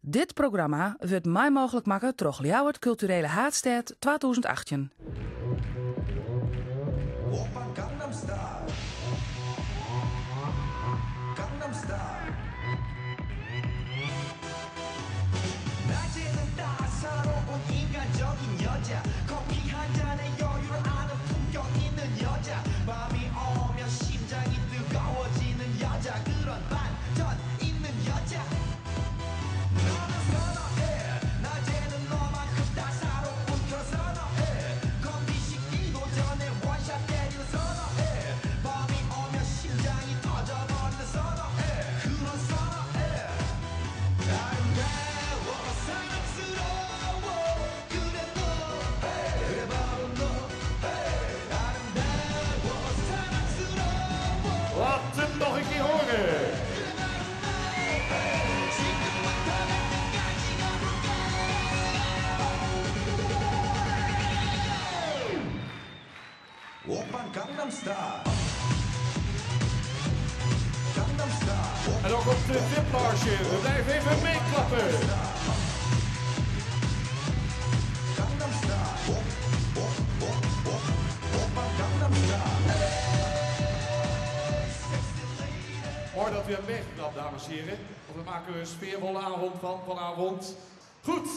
Dit programma wurdt mei mooglik makke troch Ljouwert Kulturele Haadstêd 2018. Laat het nog een keer horen. En ook op de VIP-marge. We blijven even meeklappen. Mooi dat u hebt meegeklapt, dames en heren. Want we maken er een sfeervolle avond van vanavond. Goed,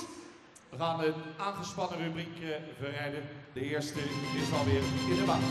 we gaan een aangespannen rubriek verrijden. De eerste is alweer in de baan.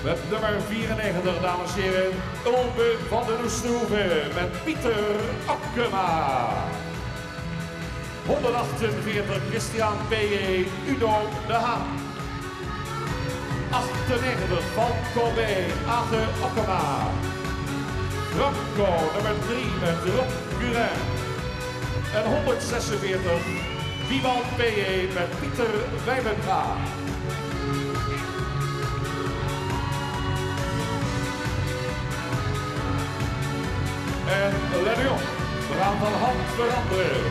Met nummer 94, dames en heren, Ulbe van der Oesterhoeve met Pieter Akkema. 148, Christian P.J. Udo de Haan. 98, Van Colbé, Age Akkema. Franco, nummer 3 met Rob Gurin. En 146, Wiewald P.J. met Pieter Wijbenga. En let u op, we gaan van hand veranderen.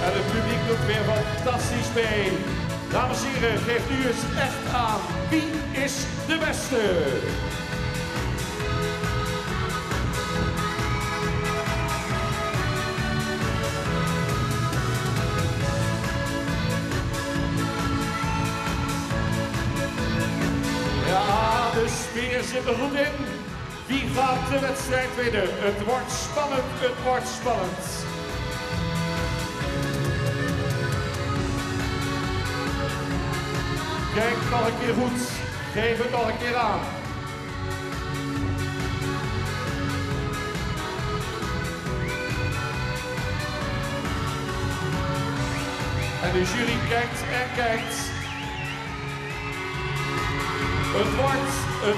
En het publiek doet weer fantastisch mee. Dames en heren, geeft u eens echt aan. Wie is de beste? Ja, de sfeer zit er goed in. Wie gaat de wedstrijd winnen? Het wordt spannend, het wordt spannend. Kijk nog een keer goed. Geef het nog een keer aan. En de jury kijkt en kijkt. Het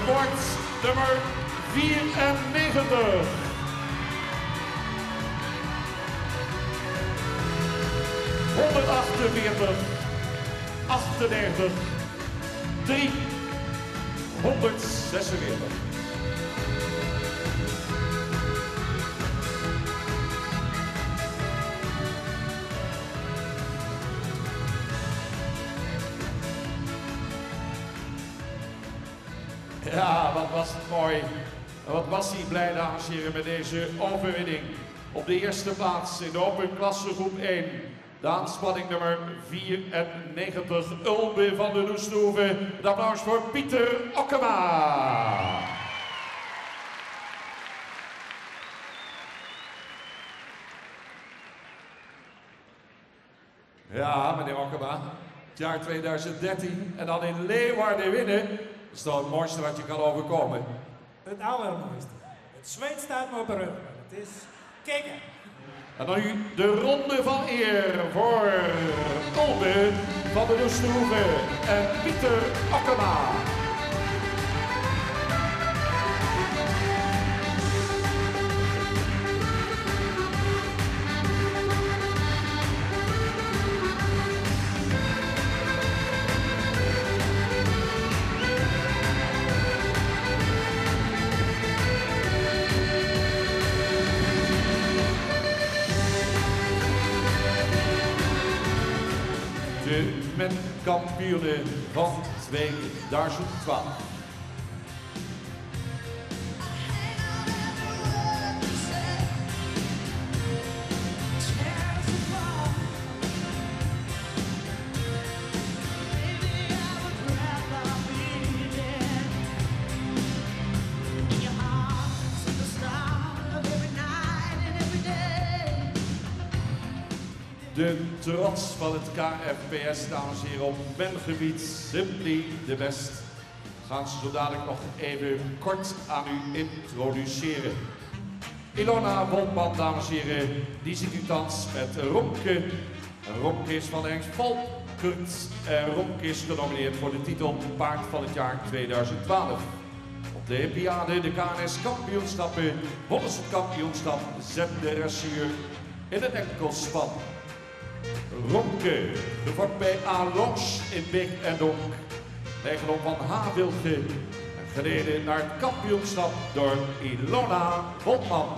wordt nummer 94. 48, 98, 3, 146. Ja, wat was het mooi. En wat was hij blij, dames en heren, met deze overwinning. Op de eerste plaats in de Open Klasse groep 1. De aanspanning nummer 94, Ulbe van der Noesthoeve. Het applaus voor Pieter Okkema. Ja, meneer Okkema. Het jaar 2013 en dan in Leeuwarden winnen. Dat is toch het mooiste wat je kan overkomen. Het allermooiste. Het zweet staat me op de rug. Het is kicken. En dan nu de ronde van eer voor Ulbe van der Noesthoeve en Pieter Okkema. De men-kampioenen van 2012. De trots van het KFPS, dames en heren, op mengebied, simply the best. Gaan ze zo dadelijk nog even kort aan u introduceren. Ilona Woltman, dames en heren, die ziet u thans met Romke. Romke is van Hengst Volkert en Romke is genomineerd voor de titel Paard van het jaar 2012. Op de Hippiade, de KNS kampioenschappen, wonnen ze het kampioenschap Z-dressuur in het enkelspan. Romke, gefokt bij Alonge in Beek en Donk. Eigendom van H. Wilge. En gereden naar het kampioenschap door Ilona Woltman.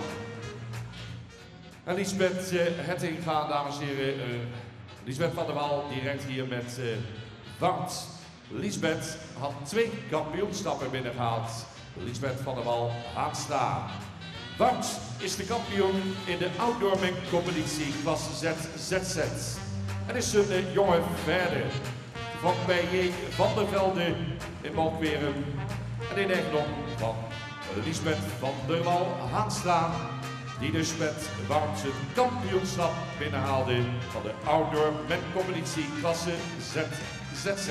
En Liesbeth Hettinga, dames en heren. Liesbeth van der Wal, die rijdt hier met Wout. Liesbeth had 2 kampioenschappen binnengehaald. Liesbeth van der Wal, Haanstra. Wout is de kampioen in de outdoor mengcompetitie klasse ZZZ. En is een jonge verder. Van bij J. van der Velde in Molkwerum. En in eigendom van Liesbeth van der Wal Haanstra. Die dus met Wout zijn kampioenschap binnenhaalde van de outdoor mengcompetitie klasse ZZZ.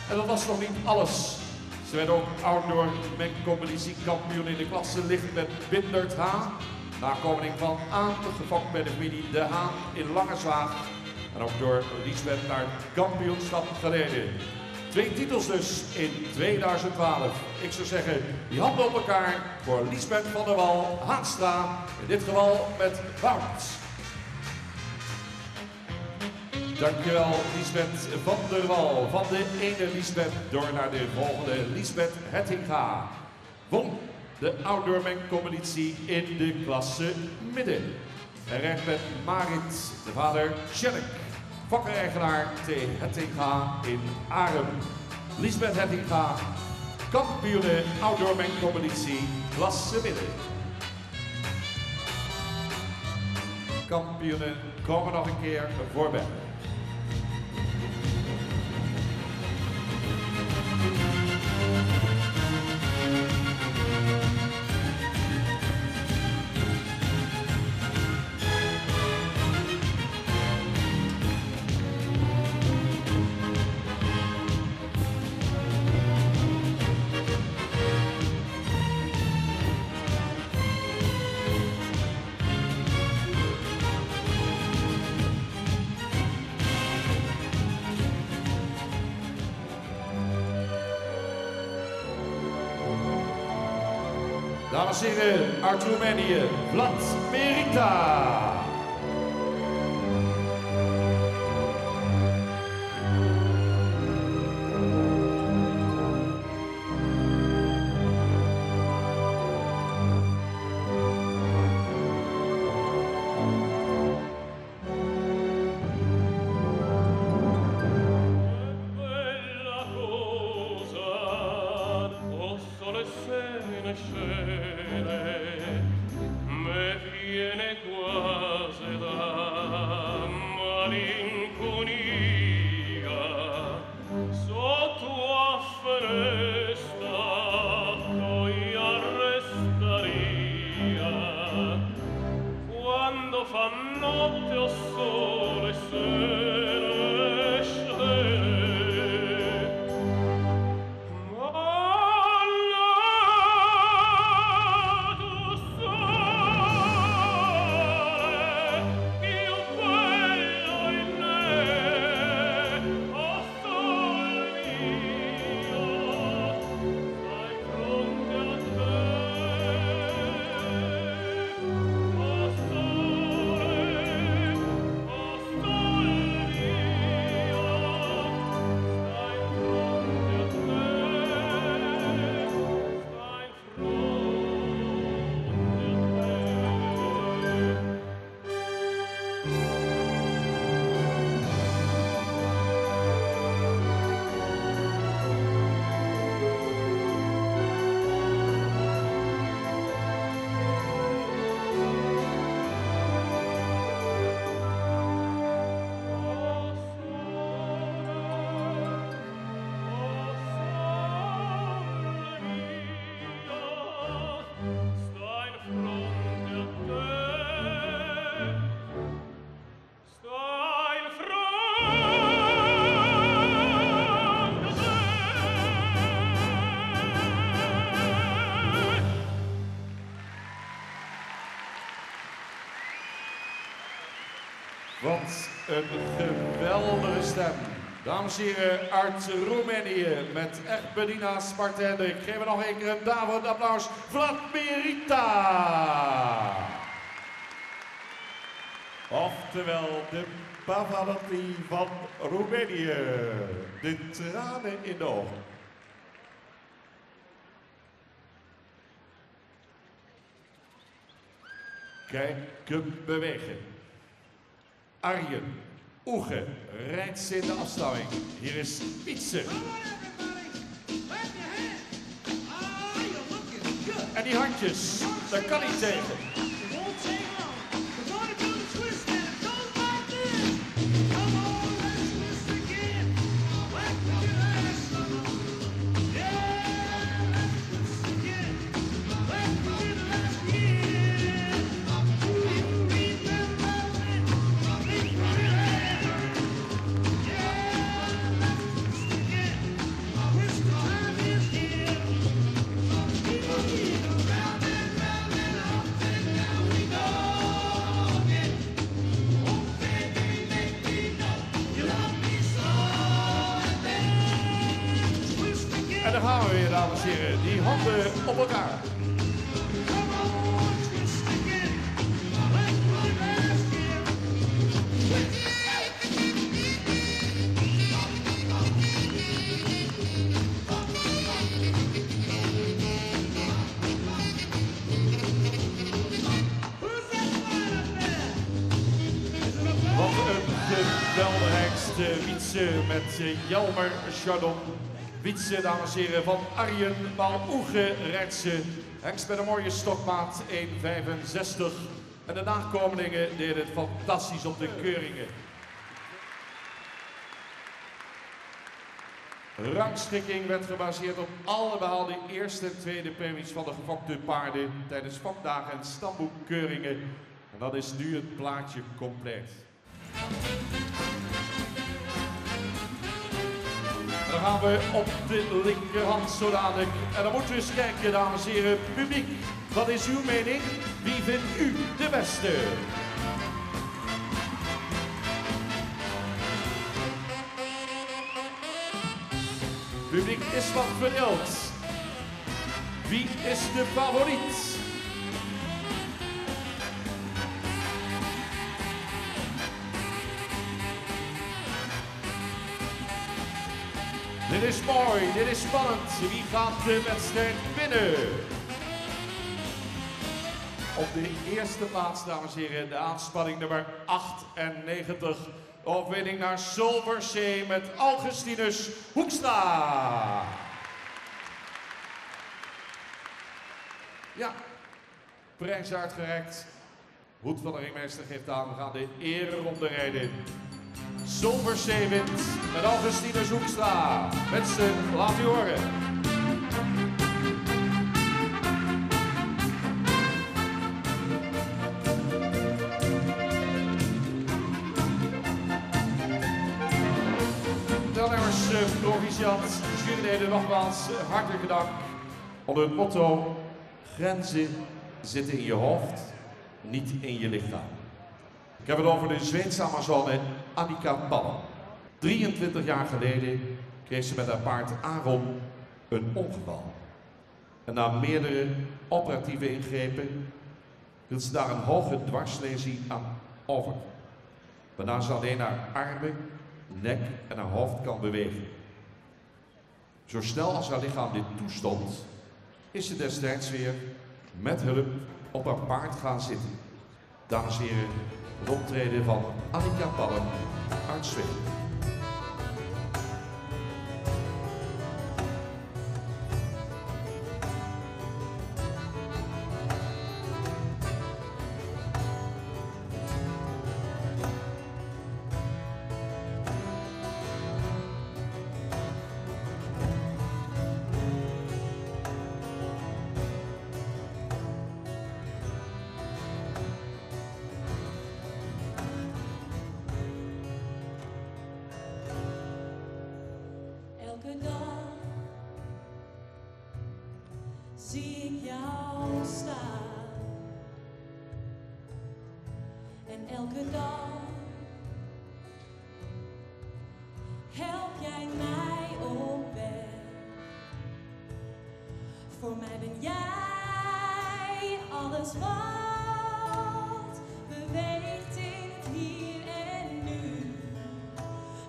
En dat was nog niet alles. Ze werd ook outdoor mengcompetitie kampioen in de klasse licht met Bindert H. Nakomeling van Aan, gefokt bij de familie De Haan in Langezwaag. En ook door Liesbeth naar het kampioenschap gereden. 2 titels dus in 2012. Ik zou zeggen, die handen op elkaar voor Liesbeth van der Wal Haanstra. In dit geval met Wout. Dankjewel Liesbeth van der Wal. Van de ene Liesbeth door naar de volgende Liesbeth Hettinga. Won de outdoor mengcompetitie in de klasse midden. En rijdt met Marit, de vader Tjerk. Fokker-eigenaar T. Hettinga in Arum. Liesbeth Hettinga, kampioene outdoor mengcompetitie klasse midden. Kampioenen komen nog een keer voorbij. Dames en heren, uit Roemenië, Vlad Merita. fa notte o sole sere sere. Ma tu sole più bello in me, o sol mio, stai fronte a te. O sole, o sol mio, stai fronte a te, stai fronte a te. O sole, o sole mio, sta in fronte a te, sta in fronte a te. Wat een geweldige stem. Dames en heren, uit Roemenië met Egbedina Spartendrik. Geef we nog een keer een daverend applaus. Vladmirita! Oftewel de Pavarotti van Roemenië. De tranen in de ogen. Kijk hem bewegen. Arjen Oege rijdt in de afstamming. Hier is Wietse. En die handjes, daar kan hij tegen. En daar gaan we weer, dames en heren. Die handen op elkaar. Wat een geweldige hengst, Wietse met Jelmer Chardon. Wietse, dames en heren, van Arjen Oege rijdt ze. Hengst met een mooie stokmaat, 1,65. En de nakomelingen deden het fantastisch op de keuringen. Rangschikking werd gebaseerd op alle behaalde eerste en tweede premies van de gefokte paarden tijdens fokdagen en stamboekkeuringen. En dat is nu het plaatje compleet. En dan gaan we op de linkerhand zo dadelijk. En dan moeten we eens kijken, dames en heren, publiek. Wat is uw mening? Wie vindt u de beste? Publiek is wat verdeeld. Wie is de favoriet? Dit is mooi, dit is spannend. Wie gaat de wedstrijd winnen? Op de eerste plaats, dames en heren, de aanspanning nummer 98. Overwinning naar Zilverzee met Augustinus Hoekstra. Ja, prijs uitgereikt. Hoed van de ringmeester geeft aan, we gaan de ereronde rijden. Zilverzee wint met Augustinus Hoekstra. Mensen, laat u horen. Proficiat. Juryleden nogmaals hartelijk dank. Onder het motto: grenzen zitten in je hoofd, niet in je lichaam. Ik heb het over de Zweedse Amazone Annika Palm. 23 jaar geleden kreeg ze met haar paard Aaron een ongeval. En na meerdere operatieve ingrepen hield ze daar een hoge dwarslesie aan over. Waarna ze alleen haar armen, nek en haar hoofd kan bewegen. Zo snel als haar lichaam dit toestond, is ze destijds weer met hulp op haar paard gaan zitten. Dames en heren, het optreden van Annika Palm uit Zweden. Elke dag zie ik jou staan. En elke dag help jij mij op weg. Voor mij ben jij alles wat beweegt in het hier en nu.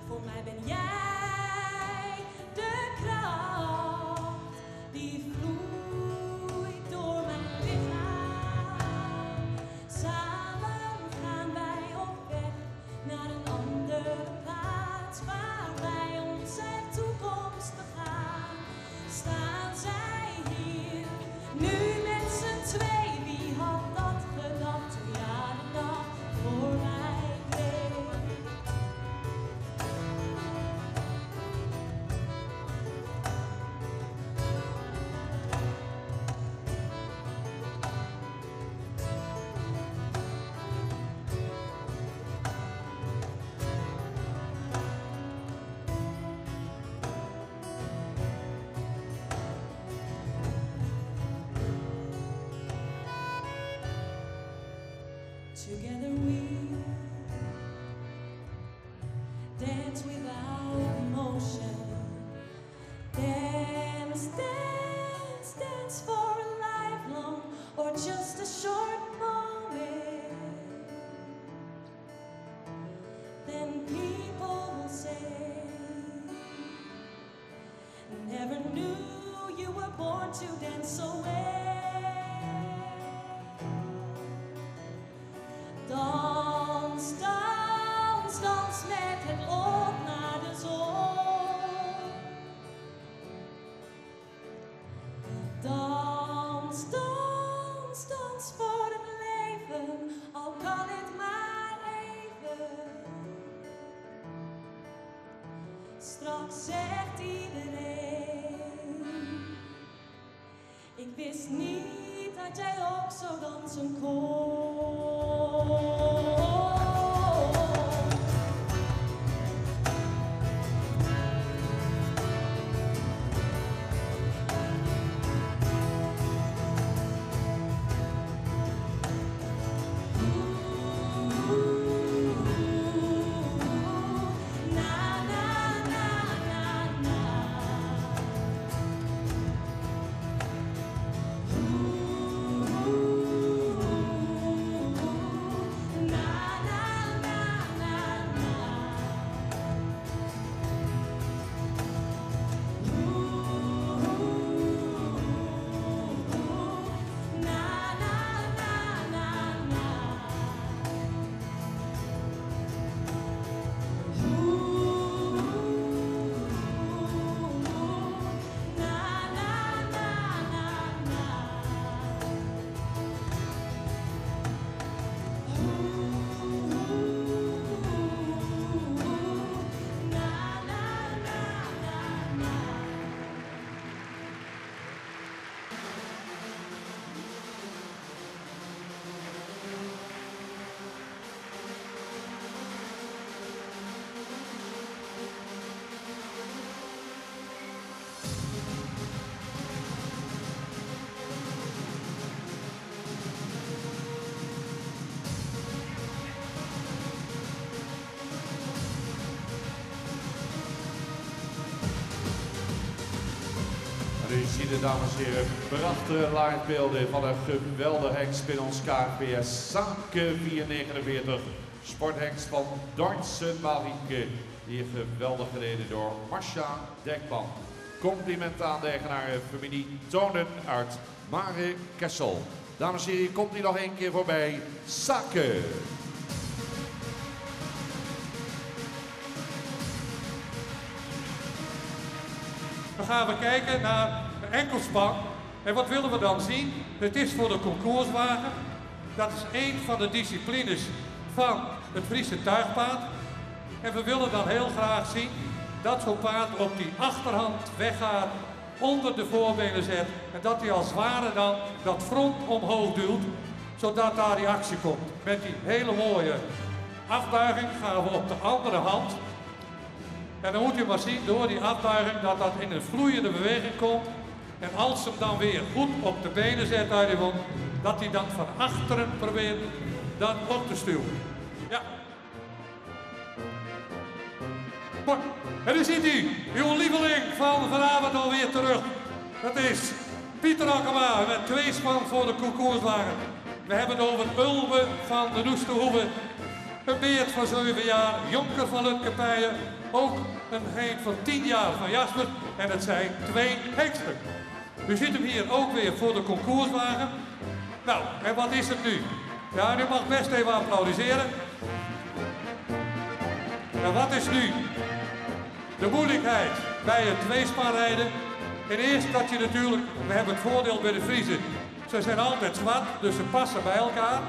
Voor mij ben jij de kracht die vloeit door mijn lichaam. Samen gaan wij op weg naar een andere plaats waar wij onze toekomst begaan. Staan zij hier nu met z'n twee? Wie had dat gedacht toen jaar en dag voor mij kreeg? Together we dance without motion. Dance, dance, dance for a lifelong or just a short moment. Then people will say, never knew you were born to dance so well. Dans, dans, dans met het lot naar de zon. Dans, dans, dans voor het leven, al kan het maar even. Straks zegt iedereen, ik wist niet dat jij ook zo dansen kon. Na, na, na, na, na. Oeh, genieten, dames en heren. Prachtige livebeelden van een geweldige hengst binnen ons KNPS. Sake 449, sporthengst van Dordtse Marieke. Hier geweldig gereden door Marcia Dekman. Complimenten aan de eigenaar familie Tonen uit Mare Kessel. Dames en heren, komt hij nog één keer voorbij. Sake. Dan gaan we kijken naar de enkelspan. En wat willen we dan zien? Het is voor de concourswagen. Dat is één van de disciplines van het Friese tuigpaard. En we willen dan heel graag zien dat zo'n paard op die achterhand weggaat, onder de voorbenen zet en dat hij als het ware dan dat front omhoog duwt, zodat daar die actie komt. Met die hele mooie afbuiging gaan we op de andere hand. En dan moet u maar zien door die afbuiging dat dat in een vloeiende beweging komt. En als ze hem dan weer goed op de benen zet uit die wond, dat hij dan van achteren probeert dat op te stuwen. Ja. Mooi. En daar ziet u, uw lieveling van vanavond alweer terug. Dat is Pieter Akkema met twee span voor de concourswagen. We hebben het over Ulbe van de Noesterhoeve. Een beert van 7 jaar, Jonker van Lutkepijen, ook een heet van 10 jaar van Jasper. En het zijn 2 hengsten. U ziet hem hier ook weer voor de concourswagen. Nou, en wat is het nu? Ja, u mag best even applaudisseren. En wat is nu de moeilijkheid bij het tweespanrijden? En eerst dat je natuurlijk, we hebben het voordeel bij de Friezen. Ze zijn altijd zwart, dus ze passen bij elkaar.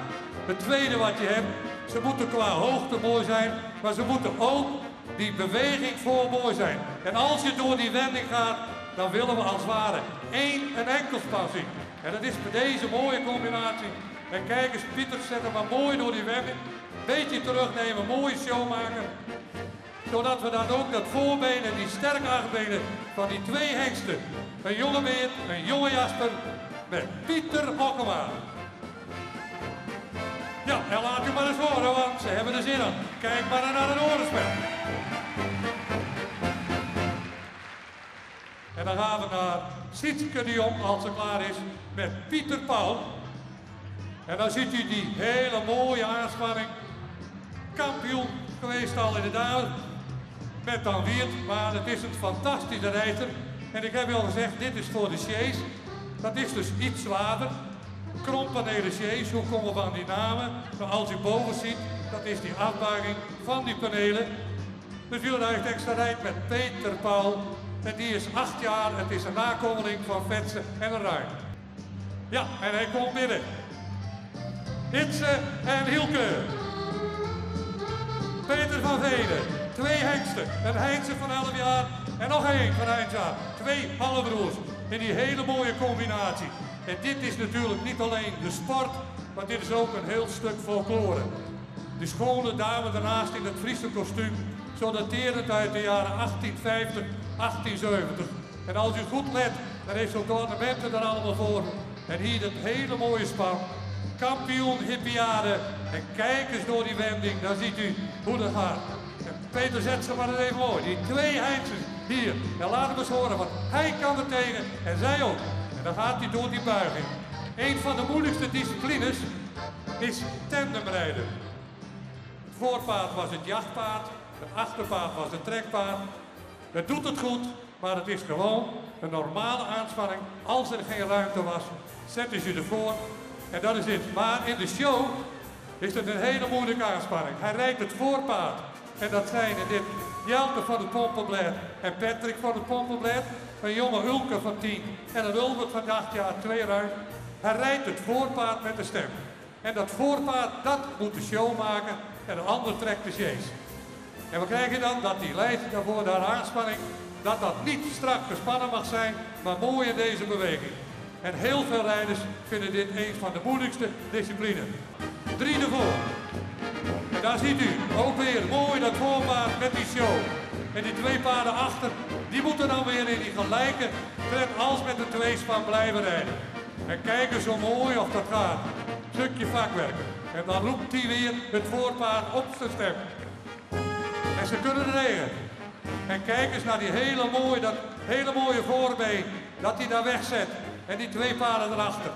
Het tweede wat je hebt, ze moeten qua hoogte mooi zijn, maar ze moeten ook die beweging voor mooi zijn. En als je door die wending gaat, dan willen we als het ware één een enkelspan zien. En dat is bij deze mooie combinatie. En kijk eens, Pieter zet hem maar mooi door die wending. Beetje terugnemen, mooie show maken. Zodat we dan ook dat voorbeen en die sterke achterbenen van die 2 hengsten. Een jonge Beert, een jonge Jasper met Pieter Okkema. Ja, en laat u maar eens horen, want ze hebben er zin aan. Kijk maar naar het orenspel. En dan gaan we naar Sietske de Jong, als ze klaar is, met Pieter Paul. En dan ziet u die hele mooie aanspanning. Kampioen geweest al in de dames. Met dan Wiert, maar het is een fantastische rijder. En ik heb u al gezegd, dit is voor de sjees. Dat is dus iets zwaarder. Krompanelen sjees, hoe komen we aan die namen? Maar als u boven ziet, dat is die afbuiging van die panelen. Dus u rijdt extra rijdt met Peter Paul. En die is 8 jaar, het is een nakomeling van Vetsen en een Ruin. Ja, en hij komt binnen. Itse en Hielke. Peter van Venen, 2 hengsten, een Heinze van 11 jaar en nog één van eind jaar. 2 halfbroers in die hele mooie combinatie. En dit is natuurlijk niet alleen de sport, maar dit is ook een heel stuk folklore. De schone dame daarnaast in het Friese kostuum, zo daterend uit de jaren 1850, 1870. En als u goed let, dan heeft zo'n ornamenten er allemaal voor. En hier dat hele mooie span. Kampioen Hippiade. En kijk eens door die wending, dan ziet u hoe dat gaat. En Peter zet ze maar eens even mooi. Die 2 Heinzes hier. En laat hem eens horen, want hij kan er tegen en zij ook. En dan gaat hij door die buiging. Een van de moeilijkste disciplines is tandemrijden. Het voorpaard was het jachtpaard, het achterpaard was het trekpaard. Het doet het goed, maar het is gewoon een normale aanspanning. Als er geen ruimte was, zetten ze ervoor. En dat is het. Maar in de show is het een hele moeilijke aanspanning. Hij rijdt het voorpaard. En dat zijn in dit Jelte van het Pompenblad en Patrick van het Pompenblad. Een jonge Ulke van 10 en een Ulbert van 8 jaar, 2 ruim. Hij rijdt het voorpaard met de stem. En dat voorpaard, dat moet de show maken en de ander trekt de sjees. En we krijgen dan dat die leidt daarvoor daar aanspanning, dat dat niet strak gespannen mag zijn, maar mooi in deze beweging. En heel veel rijders vinden dit een van de moeilijkste disciplines. 3 ervoor. En daar ziet u ook weer mooi dat voorpaard met die show. En die 2 paarden achter, die moeten dan weer in die gelijke tred als met de tweespan blijven rijden. En kijk eens zo mooi of dat gaat. Stukje vakwerk. En dan roept hij weer het voorpaard op zijn stem. En ze kunnen er tegen. En kijk eens naar dat hele mooie voorbeen. Dat hij daar wegzet. En die twee paarden erachter.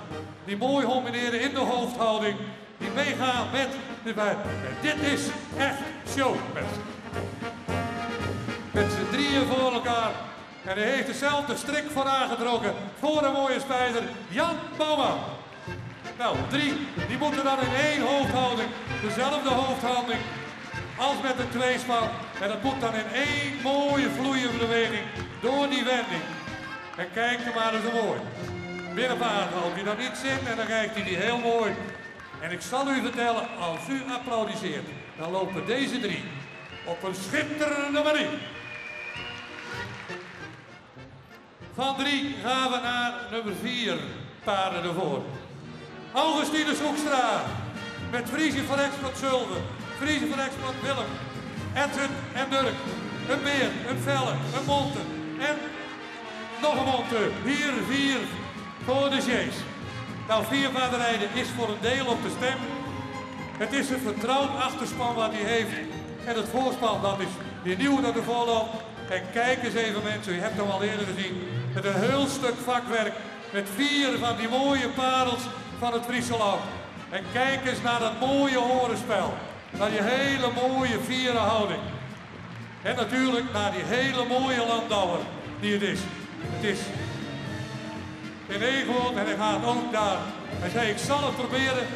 Die mooi combineren in de hoofdhouding. Die meegaan met de bij. En dit is echt show, mensen. Met z'n drieën voor elkaar. En hij heeft dezelfde strik voor aangetrokken. Voor een mooie spijder, Jan Bouma. Nou, drie, die moeten dan in één hoofdhouding. Dezelfde hoofdhouding als met een tweespan. En dat moet dan in één mooie vloeiende beweging door die wending. En kijk er maar eens hoe mooi. Binnenpaard houdt hij dan iets in en dan kijkt hij die heel mooi. En ik zal u vertellen, als u applaudisseert, dan lopen deze drie op een schitterende manier. Van drie gaan we naar nummer 4 paarden ervoor. Augustinus Hoekstra met Friese van Export Zulven, Friese van Export Willem, Edwin en Dirk, een Beer, een Velle, een Monte en nog een Monte. Hier vier voor de Sjees. Nou, vier paardenrijden is voor een deel op de stem. Het is een vertrouwd achterspan wat hij heeft. En het voorspan, dat is die nieuwe dat ervoor loopt. En kijk eens even mensen, u hebt hem al eerder gezien. Met een heel stuk vakwerk. Met vier van die mooie parels van het Friese land. En kijk eens naar dat mooie horenspel. Naar die hele mooie vieren houding. En natuurlijk naar die hele mooie landauer die het is. Het is in Eegwoord en hij gaat ook daar. Hij zei, ik zal het proberen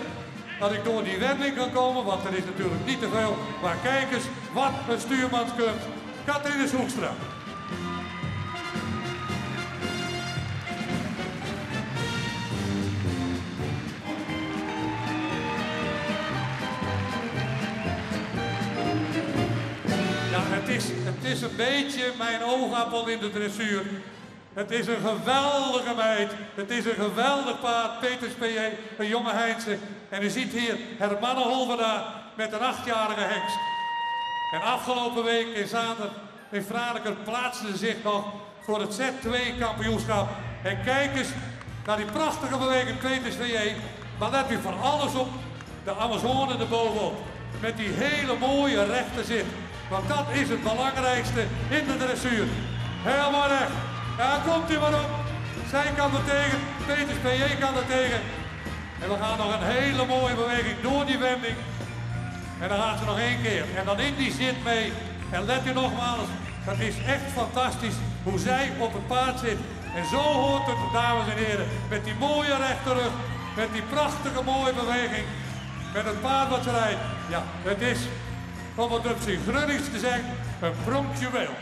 dat ik door die wending kan komen, want er is natuurlijk niet te veel. Maar kijk eens, wat een stuurmanskunst. Catrinus Hoekstra. Ja, het is een beetje mijn oogappel in de dressuur. Het is een geweldige meid. Het is een geweldig paard. Peters P.J., een jonge Heinze. En u ziet hier Hermanne Holverda met een 8-jarige hengst. En afgelopen week in Zaandam, in Franeker, plaatste ze zich nog voor het Z2-kampioenschap. En kijk eens naar die prachtige beweging Peters P.J. Maar let u voor alles op de Amazone erbovenop. Met die hele mooie rechte zit. Want dat is het belangrijkste in de dressuur. Helemaal recht. Ja, komt u maar op. Zij kan er tegen. Peters P.J. kan er tegen. En we gaan nog een hele mooie beweging door die wending. En dan gaat ze nog één keer. En dan in die zit mee. En let u nogmaals, dat is echt fantastisch hoe zij op het paard zit. En zo hoort het, dames en heren, met die mooie rechterrug, met die prachtige mooie beweging, met het paard wat ze rijdt. Ja, het is, om het op zijn Grunnings te zeggen, een pronkjuweel.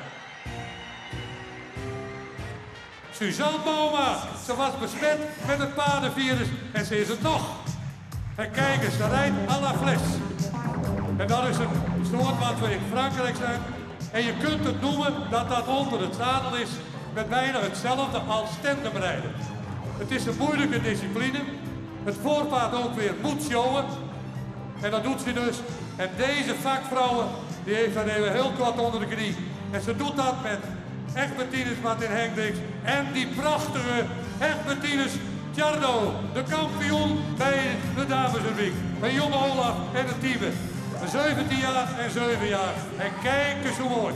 Suzanne Bouma, ze was besmet met het paardenvirus en ze is het nog. En kijk eens, ze rijdt à la fles. En dat is een soort wat we in Frankrijk zijn. En je kunt het noemen dat dat onder het zadel is met bijna hetzelfde als tandemrijden. Het is een moeilijke discipline. Het voorpaard ook weer moet showen. En dat doet ze dus. En deze vakvrouwen, die heeft dat even heel kort onder de knie. En ze doet dat met Egbertinus Martin Hendricks en die prachtige Egbertinus Tjardo, de kampioen bij de damesrubriek. Een jonge Olaf en een Tiebe. 17 jaar en 7 jaar. En kijk eens hoe mooi.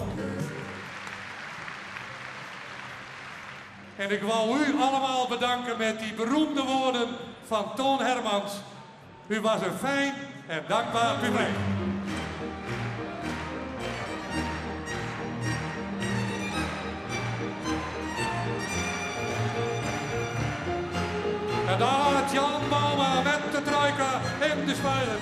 En ik wou u allemaal bedanken met die beroemde woorden van Toon Hermans. U was een fijn en dankbaar publiek. En daar gaat Jan Bouma met de trojka in de spuilen.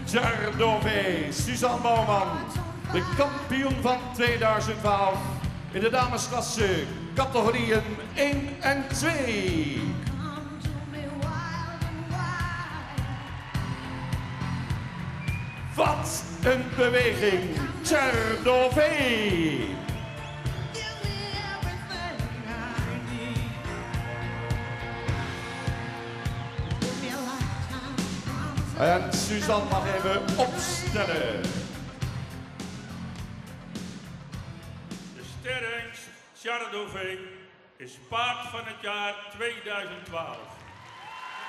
Tjardové, Suzanne Bouwman, de kampioen van 2012 in de damesklasse categorieën 1 en 2. Wat een beweging, Tjardové! En Suzanne mag even opstellen. De sterhengst Tjardové is paard van het jaar 2012.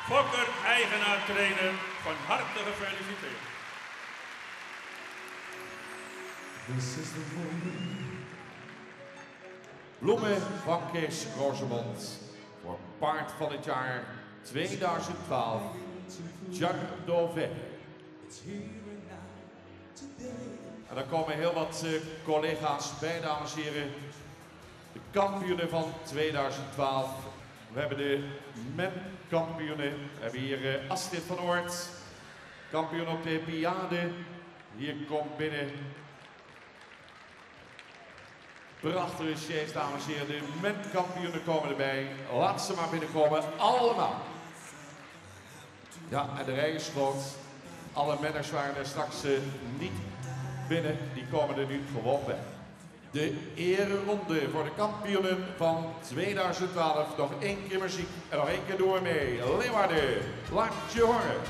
Fokker, eigenaar, trainer, fan harte gefelisitearre. This is the moment. Bloemen van Kees Roozemond voor paard van het jaar 2012, Djardover. En daar komen heel wat collega's bij, dames en heren. De kampioenen van 2012. We hebben de men-kampioenen. We hebben hier Astrid van Oort, kampioen op de Piade. Hier komt binnen. Prachtige sjees, dames en heren. De men-kampioenen komen erbij. Laat ze maar binnenkomen, allemaal. Ja, en de rij is groot. Alle menners waren er straks niet binnen. Die komen er nu gewoon bij. De ereronde voor de kampioenen van 2012. Nog één keer muziek en nog één keer door mee. Leeuwarden, laat je horen.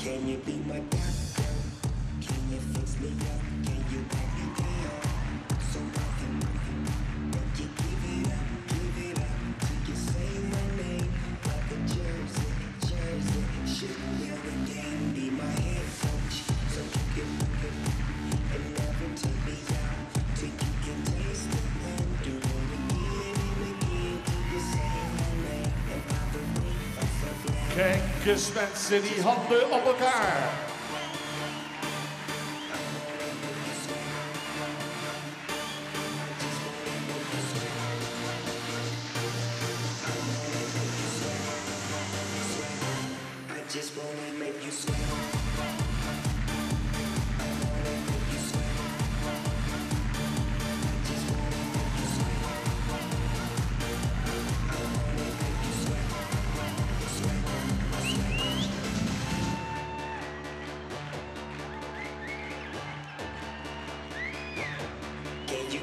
Can you be my doctor? Can you fix me up? Can you back me down? So I can make you give it up, give it up till you say my name like a jersey, jersey. Shouldn't yell the game, be my head coach, so you can work it and never take me out till you can taste it and do it again and again till you say my name. And by the way, I'm so glad. Kijk eens mensen, die handen op elkaar. I just wanna make you sweat. I wanna make you sweat. I just wanna make you sweat. I wanna make you sweat. Sweat, sweat.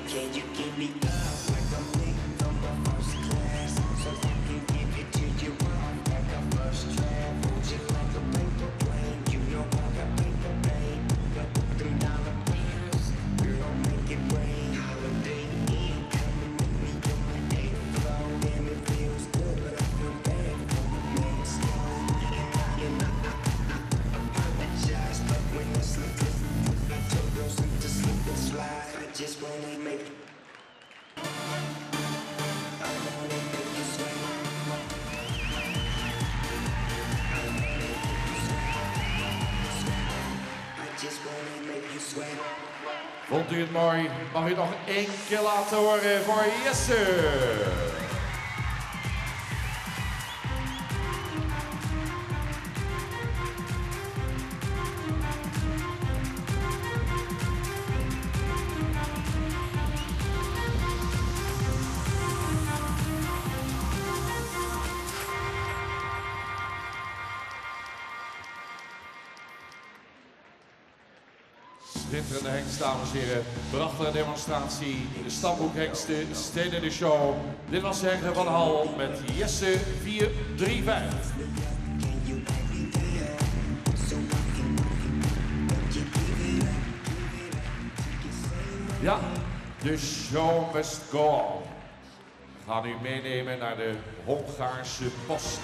Can you give me up like I'm late from my first class? So I can give it to you off like a first draft. Hold you like a paper plane. You know I got paper, babe. But $3 bills, girl, make it rain. Holiday Inn, come and meet me on the 8th floor. Damn, it feels good, but I feel bad for the next door. And I apologize, but when I slip, slip, I told those to slip and slide. I just wanna make. I wanna make you sweat. I wanna make you sweat. Sweat. I just wanna make you sweat. Vond u het mooi? Mag u het nog één keer laten horen voor Jesse? Schitterende hengst, dames en heren. Prachtige demonstratie. De stamboekhengsten steden de show. Dit was Hergen van Hal met Jesse 435. Ja, de show must go on. We gaan u meenemen naar de Hongaarse post.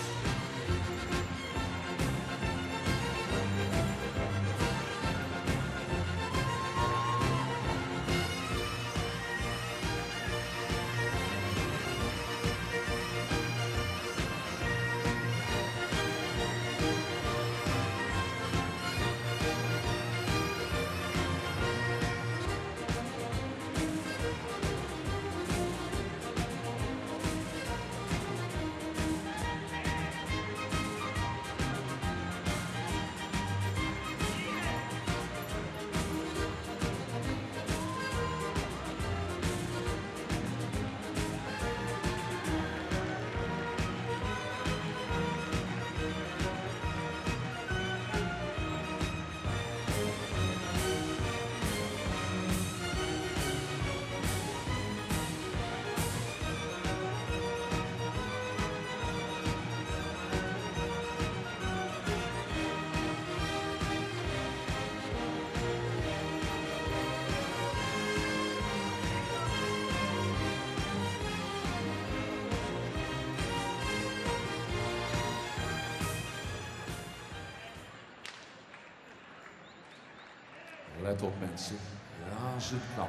Let op mensen, razend knap.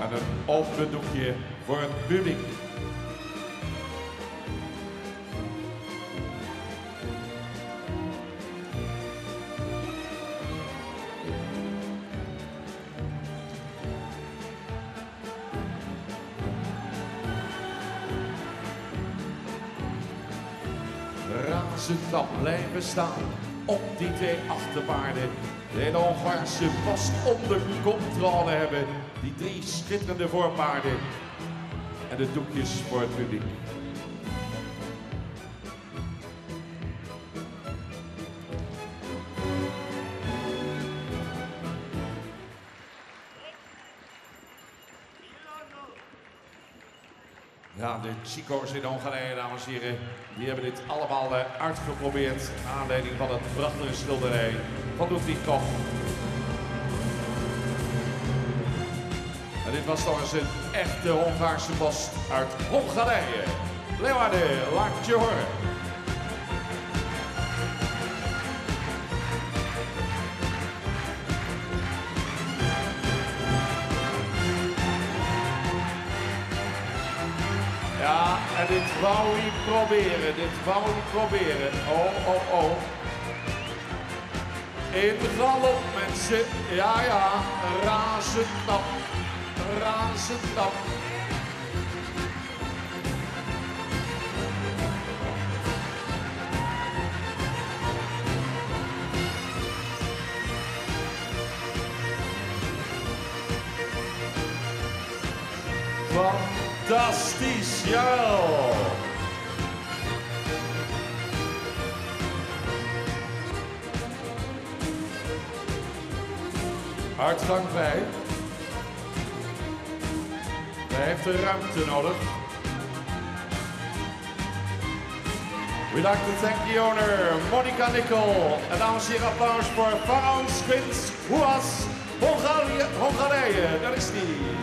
En een open doekje voor het publiek. Razend knap blijven staan op die twee achterpaarden. De hele Hongaarse vast onder controle hebben. Die drie schitterende voorpaarden. En de doekjes voor het publiek. Ja, de Chico's in Hongarije, dames en heren, die hebben dit allemaal uitgeprobeerd. Naar aanleiding van het prachtige schilderij van Ludwig Koch. En dit was toch eens een echte Hongaarse post uit Hongarije. Leeuwarden, laat je horen. Ja, en dit wou hij proberen, dit wou hij proberen. Oh, oh, oh. In galop, mensen. Ja, ja, razend knap. Razend knap. Fantastisch, jawel. Uitgang vrij. Hij heeft de ruimte nodig. We'd like to thank the owner, Monica Nickel. En dames en heren, applaus voor Pharaons Quint Hoas, Hongarije. Daar is die.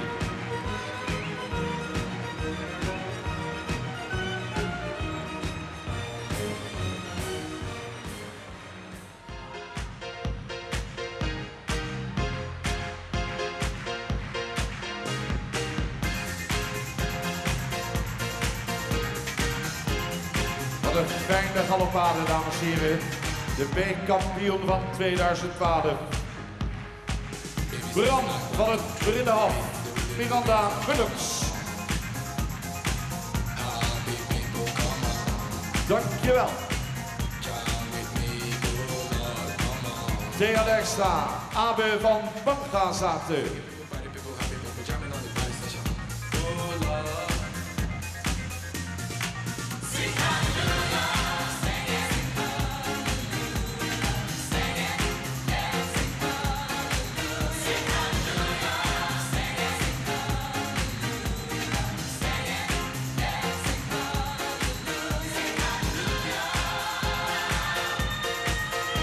Wat een fijne galoppade, dames en heren. De B-kampioen van 2012. Bram van het Brindenhof. Miranda Willems. Dankjewel. Thea Dijkstra, Abe van Bangazate.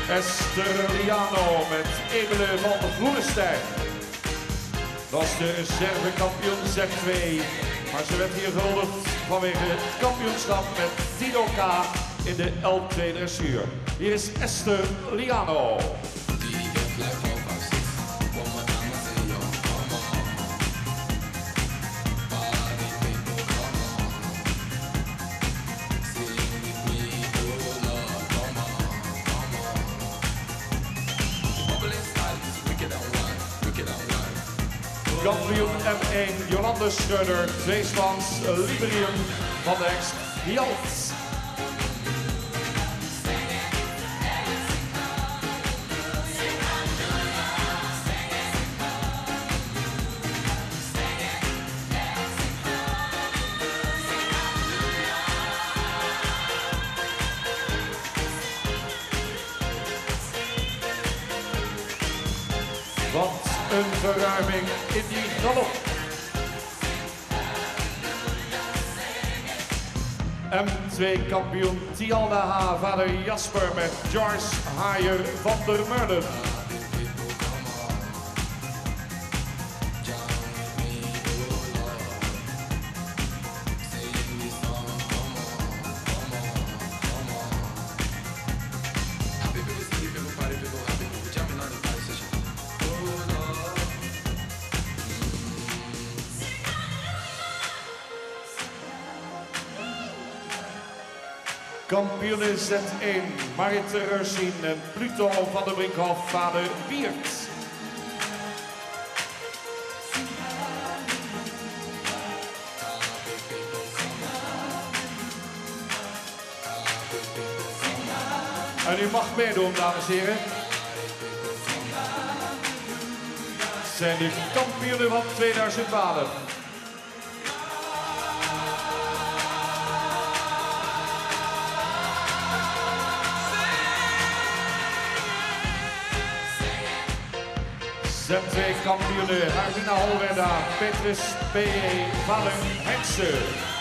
Esther Liano met Ebele van Groenestein. Dat was de reservekampioen Z2. Maar ze werd hier gehuldigd vanwege het kampioenschap met Tino K in de L2 dressuur. Hier is Esther Liano. Kampioen M1, Jolande Schreuder, tweespans, Liberium van de Hengst, Gjalt. Wat in ferruiming yn dy galop. M2-kampioen Tialda H. Vader Jasper met Joyce Haier van der Meulen. Kampioenen Z1, Marit Reursien en Pluto van der Brinkhoff, vader Wiert. En u mag meedoen, dames en heren. Het zijn de kampioenen van 2012. Z2-kampioenen Harmina Holwerda, Petrus P.E. Vader Hensen.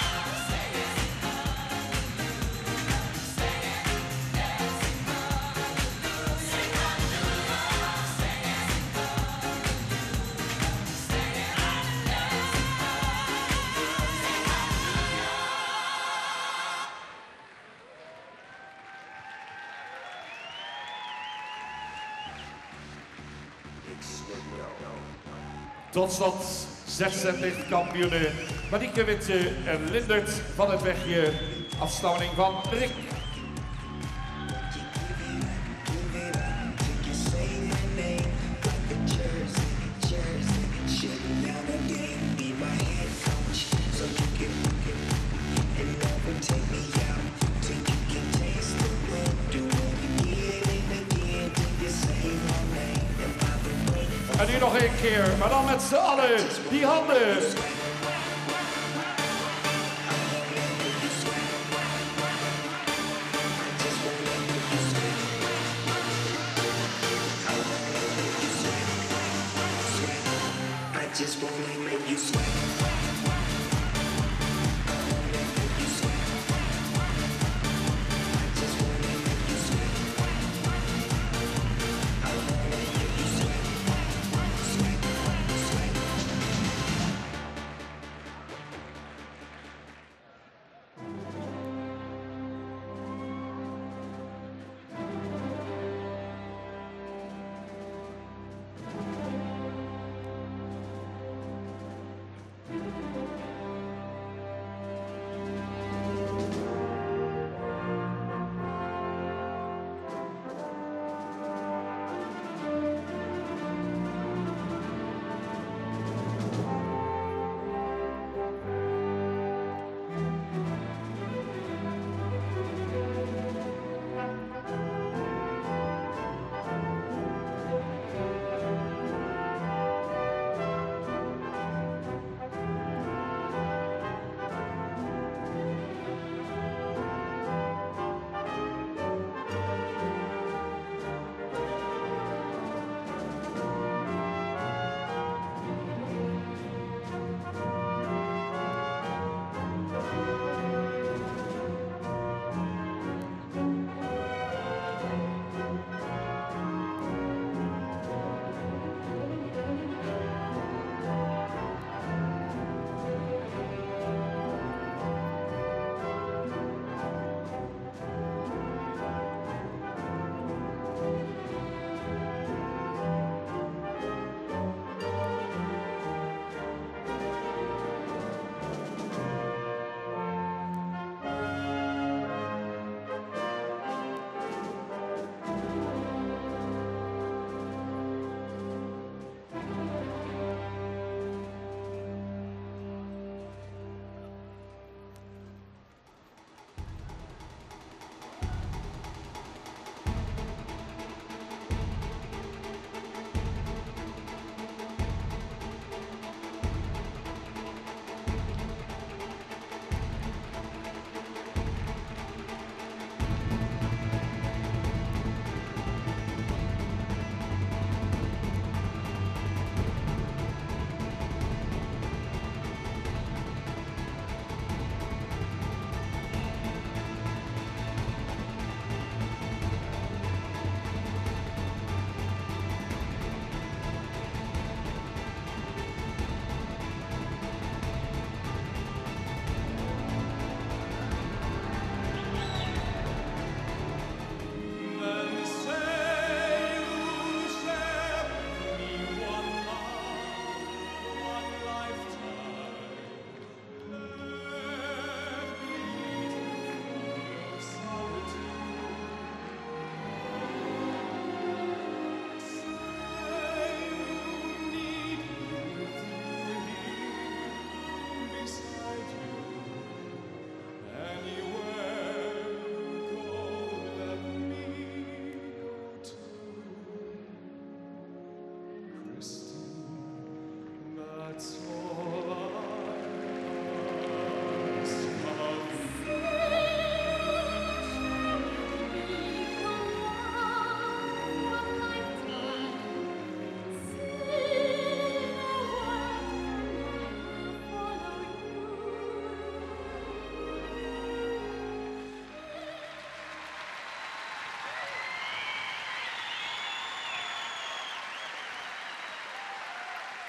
Tot slot ZZ kampioenen Marieke Witte en Lindert van het Wegje, afstammeling van Rick. En nu nog één keer, maar dan met z'n allen, die handen. I just wanna make you sweat.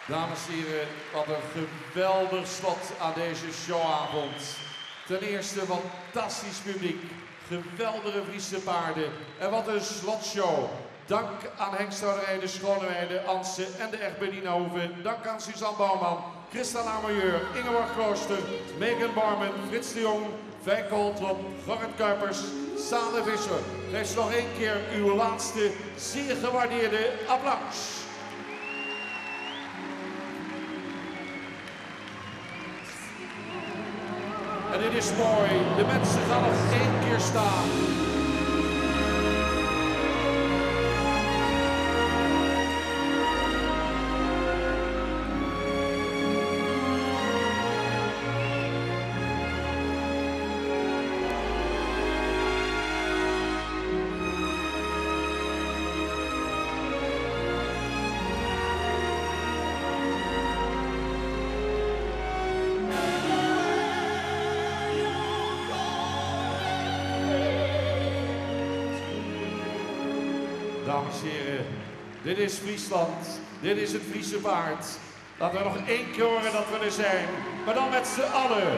Dames en heren, wat een geweldig slot aan deze showavond. Ten eerste fantastisch publiek, geweldige Friese paarden en wat een slotshow. Dank aan Hengsthouderij de Schoneweide, Anse en de Egberdina Hoeve. Dank aan Suzanne Bouwman, Christa Lamerjeur, Ingeborg Klooster, Megan Barman, Frits de Jong, Fijk Holtrop, Gerrit Kuipers, Sane Visser. Geef ze nog één keer uw laatste zeer gewaardeerde applaus. En dit is mooi. De mensen gaan nog één keer staan. Dames en heren, dit is Friesland. Dit is het Friese paard. Laten we nog één keer horen dat we er zijn. Maar dan met z'n allen.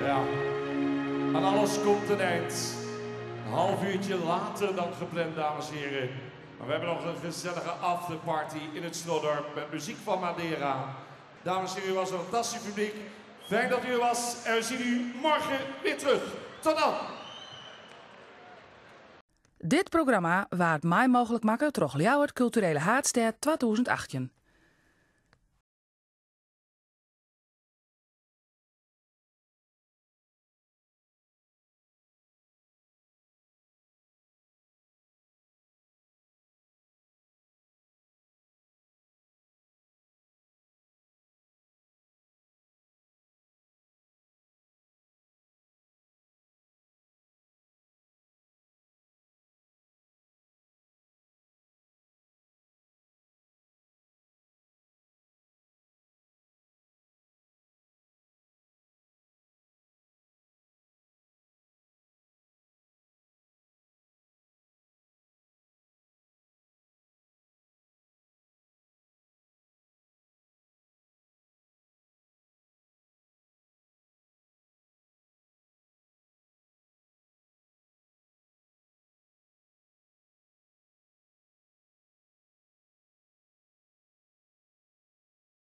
Ja, aan alles komt een eind. Een half uurtje later dan gepland, dames en heren. Maar we hebben nog een gezellige afterparty in het Snodorp met muziek van Madeira. Dames en heren, u was een fantastisch publiek. Fijn dat u er was en we zien u morgen weer terug. Tot dan! Dit programma waard mei mooglik makke troch Ljouwert Kulturele Haadstêd 2018.